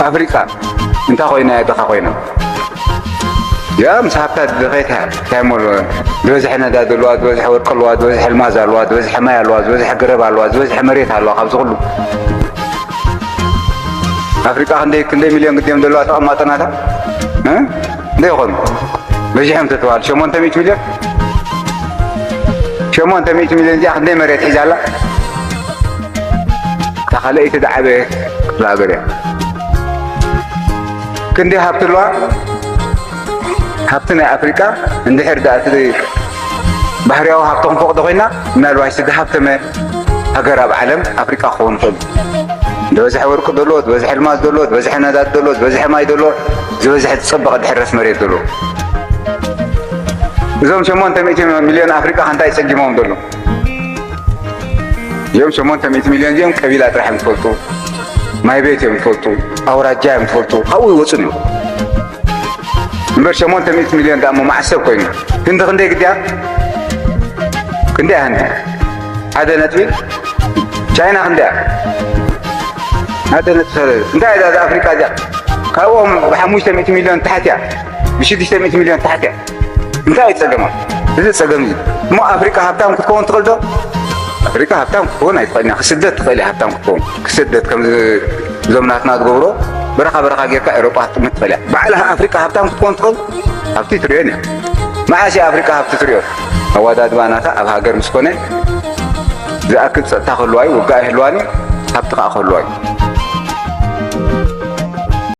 ኣፍሪቃ እንታይ ኮይና እያ ድኻ ኮይና? ያ ምስ ሃብታ ድኸይት እያ። እንታይ እሞ ዝበዝሐ ነዳዲ ኣለዋ፣ ዝበዝሐ ወርቂ ኣለዋ፣ ዝበዝሐ ኣልማዝ ኣለዋ፣ ዝበዝሐ ማይ ኣለዋ፣ ዝበዝሐ ገረብ ኣለዋ፣ ዝበዝሐ መሬት ኣለዋ። ካብዚ ኩሉ ኣፍሪቃ ክንደይ ክንደይ ሚልዮን ግድዮም ዘለዋ ተቐማጦ ናታ? እ? ክንደይ ይኾኑ? በዚሖም ተተባሃሉ ሸሞንተ ሚእቲ ሚልዮን? ሸሞንተ ሚእቲ ሚልዮን እዚኣ ክንደይ መሬት ሒዛ ኣላ? እታ ካልኣይቲ ዝዓበየት ክፍለ ሃገር እያ። ክንደይ ሃብቲ ኣለዋ? ሃብቲ ናይ ኣፍሪቃ እንድሕር ደኣ እቲ ባህርያዊ ሃብቲ ክንፈቕዶ ኮይና፣ ምናልባት እቲ ዝሃብተመ ሃገር ኣብ ዓለም ኣፍሪቃ ክኸውን ይኽእል። ዝበዝሐ ወርቂ ዘለዎ፣ ዝበዝሐ ኣልማዝ ዘለዎ፣ ዝበዝሐ ነዳዲ ዘለዎ፣ ዝበዝሐ ማይ ዘለዎ፣ ዝበዝሐ ዝጸበቐ ዝሕረስ መሬት ዘለዎ። እዞም ሸሞንተ ሚእቲ ሚልዮን ኣፍሪቃ ከ እንታይ ጸጊሞም ዘሎ? እዚኦም ሸሞንተ ሚእቲ ሚልዮን እዚኦም ቀቢላ ጥራሕ እዮም ዝፈልጡ፣ ማይ ቤት እዮም ዝፈልጡ፣ ኣውራጃ እዮም ዝፈልጡ፣ ካብኡ ይወፁን እዮም። እምበር ሸሞንተ ሚእቲ ሚልዮን ደኣ እሞ መዓስ ሰብ ኮይኑ? ህንዲ ክንደይ ግድያ? ክንደይ ህንዲ? ሓደ ነጥቢ። ቻይና ክንደይ እያ? ሓደ ነጥቢ ሰለስተ። እንታይ እያ እዛ ኣፍሪቃ እዚኣ? ካብኦም ብሓሙሽተ ሚእቲ ሚልዮን ታሕቲ እያ፣ ብሽዱሽተ ሚእቲ ሚልዮን ታሕቲ እያ። እንታይ እዩ ጸገማ? እዚ ጸገም እዩ። እሞ ኣፍሪቃ ሃብታም ክትከውን ትኽእል ዶ? ኣፍሪቃ ሃብታም ክትከውን ኣይትኽእልን እያ። ክስደት ትኽእል እያ ሃብታም ክትከውን። ክስደት ከም እዞም ናትና ዝገብሮ በረኻ በረኻ ጌርካ ኤውሮጳ ክትጥምት ትኽእል እያ። ባዕላ ኣፍሪቃ ሃብታም ክትከውን ትኽእል? ሃብቲ ትርእዮን እያ። መዓስ እያ ኣፍሪቃ ሃብቲ ትርእዮ? ኣወዳድባ ናታ ኣብ ሃገር ምስ ኮነ ዝኣክል ጸጥታ ክህልዋ እዩ፣ ውግእ ኣይህልዋን እዩ፣ ሃብቲ ከኣ ክህልዋ እዩ።